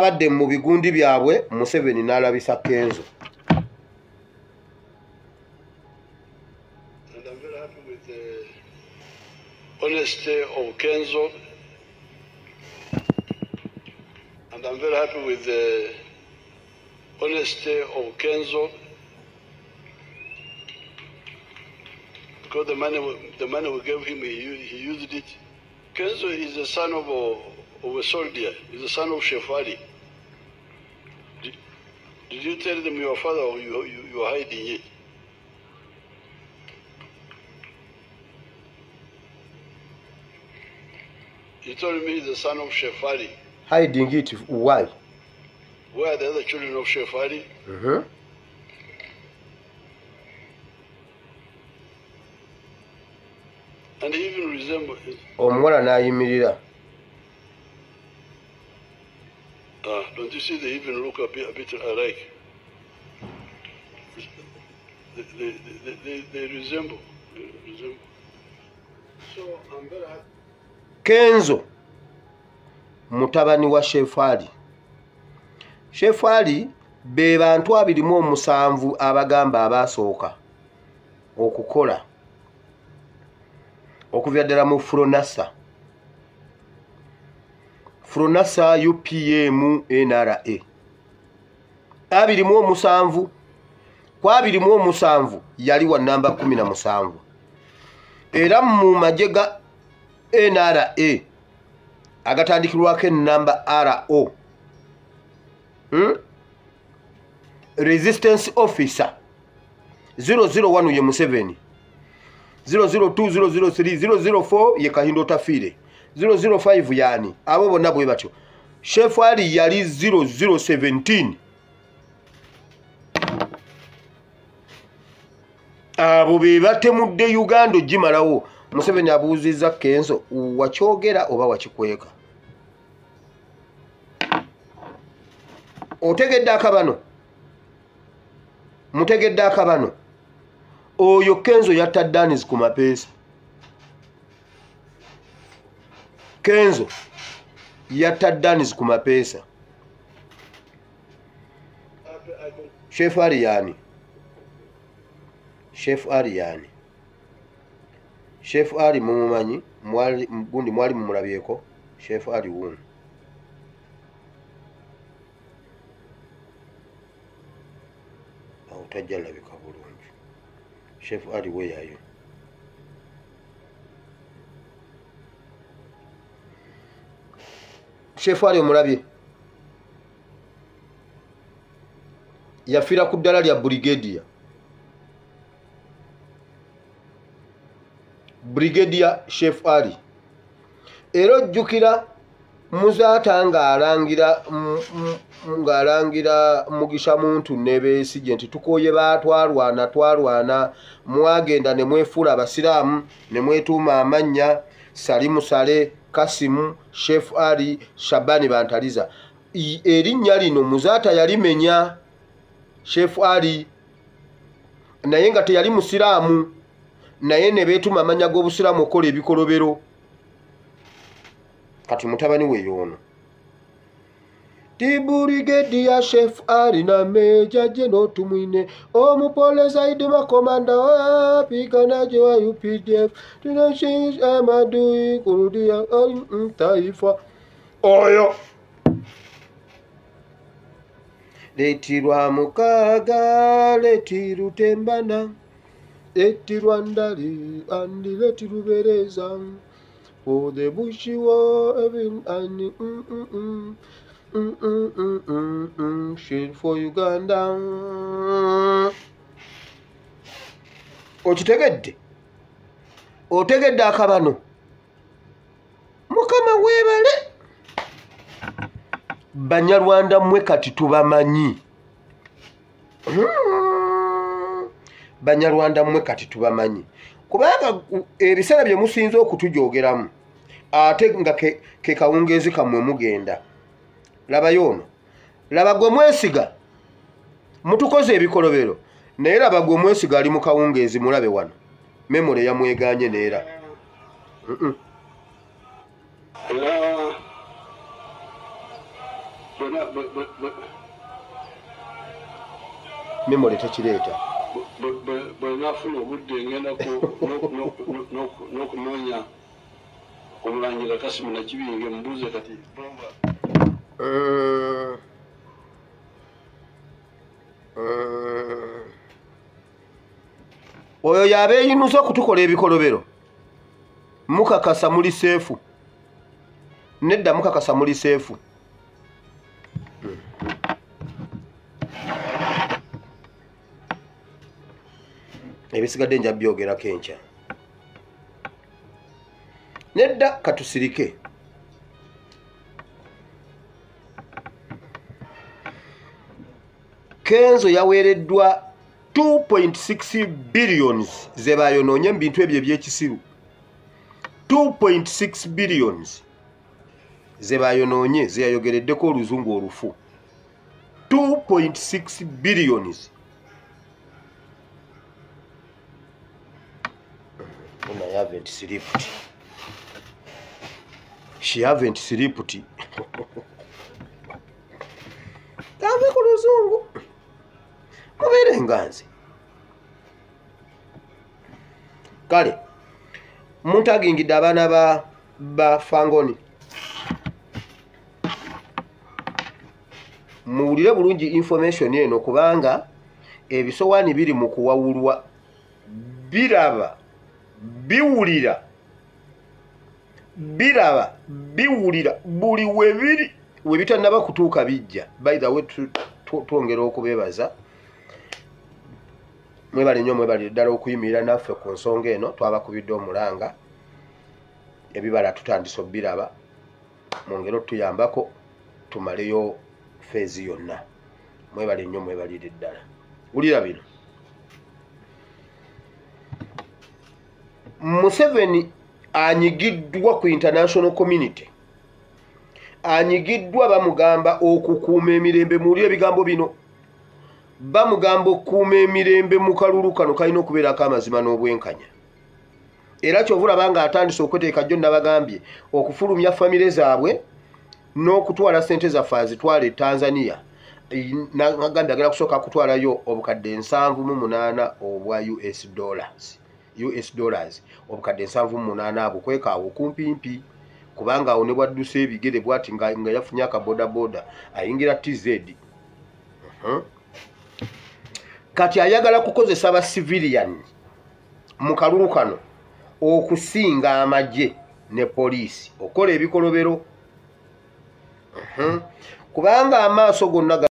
Baabadde mu bigundi byabwe, Museveni n'alabisa Kenzo. And I'm very happy with the honesty of Kenzo. And I'm very happy with the honesty of Kenzo. Because the money we gave him, he used it. Kenzo is the son of a soldier. He's the son of Shefali. Did you tell them your father, or you are hiding it? He told me he's the son of Shefali. Hiding it, why? Where are the other children of Shefali? Mm-hmm. And he even resembles. Omuwala n'ayimirira. Don't you see they even look a bit alike? They resemble. So I'm very happy. Kenzo mutabani wa Shefali. Shefali be bantu 27 abagamba abasooka okukola okuvya ddala mu Fronasa. Fronasa UPM NRA 27 ku 27 yali wa namba 17 era mu magye ga NRA agatandikirwako enamba RO, Resistance Officer 001 ye Museveni, 002, 003, 004 ye Kahindo Tafire, 005 yani abo bonna bwe batyo. Shefali yali 0017. Abo be batemudde Uganda ogimalawo. Museveni abuuzizza Kenzo, wakyogera oba wakikweka? Otegedde akabano? Mutegedde akabano? Oyo Kenzo yatta Danis ku mapeesa. Kenzo yatta Danis ku mapeesa. Chef Ali yani. Chef Ali yani. Chef Ali mumumanyi, mwali gundi mwali mumulabyeko. Chef Ali wuno. Awo tajja labika bulungi. Chef Ali weyayo. Chef Ali omulabye. Yafiira ku ddala lya Brigadier. Brigadier Chef Ali. Era ojjukira Muzaata ng'alangira Mugisha Muntu ne Besigye nti tukooye baatwalwana twalwana, mwagenda ne mwefuula abasiraamu ne mwetuuma amannya Salimu Sale, Kasimu, Chef Ali, Shabani Bantaliza. Erinnya lino Muzaata yalimenya Chef Ali, naye nga teyali musiraamu, naye ne beetuma amannya g'obusiraamu okukola ebikolobero. Kati mutabani we y'ono. Tiburigediya Chef Ali na Meja Jeno Tumwine, omupole zaidi makomanda wapiganaji wa UPDF, tunashinja amadui kurudia taifa. Oyo leti lwa mukaga, leti rutembana, leti rwandali andi leti rubereza, for the bush war and shit for Uganda. Okitegedde? Otegedde akabano? Mukama weebale. Banyarwanda mmwe kati tubamanyi. Banyarwanda mmwe kati tubamanyi. Kubanga ebiseera bye musinze okutujogeramu ate nga ke kawungeezi kammwe mugenda. Labayo ono. Laba gwe mwesiga. Mutukoze ebikolobero. Naye laba gwe mwesiga ali mu kawungeezi, mulabe wano. Memole yamwegaanye neera. Hello. Memory tekireeta. Bwe nafuna obudde ngenda n'okunoonya omulangira Kasimu Nakibinge mbuuze kati. Oyo yabeeyinuza okutukola ebikolobero. Mukakasa muli seefu. Nedda mukakasa muli seefu. Ebisigadde nja byogerako enkya. Nedda katusirike. Kenzo yaweereddwa 2.6 billions ze bayonoonye mu bintu ebyo eby'ekisiru. 2.6 billions ze bayonoonye ze yayogereddeko oluzungu olufu. 2.6 billions. I haven't slept. She haven't slept. Tave ku luzungu. Mubeere nga nze. Kale muntu agingidde abaana ba Fangoni. Muwulire bulungi information eno kubanga ebisowaani biri mu kuwawulwa, biraba, biwulira, biraba, biwulira buli webiri we bitannaba kutuuka bijja. By the way, twongera okubeebaza, mwebale nnyo, mwebale ddala okuyimirira naffe ku nsonga eno. Twabakubidde omulanga, ebibala tutandise obbiraba, mwongere otuyambako tumaleyo feezi yonna. Mwebale nnyo, mwebalire ddala. Wulira bino. Museveni anyigiddwa ku international community, anyigiddwa, bamugamba okukuuma emirembe. Muwulire ebigambo bino, bamugamba okukuuma emirembe mu kalulu kano kalina okubeerako amazima n'obwenkanya. Era kyova olaba nga atandise okweteeka jjo nabagambye okufulumya famire zaabwe n'okutwala ssente zaffe azitwale e Tanzania. Nagambye agenda kusooka kutwalayo obukadde 78 obwa US dollars. US dollars obukadde 78 abo kwekaawo okumpimpi, kubanga awo ne bwadduse ebigere bwati nga yafunye akabodaboda ayingira TZ. Kati ayagala kukozesa ba civilian mu kalulu kano okusinga amagye ne poliisi okukola ebikolobero, kubanga amaaso gonna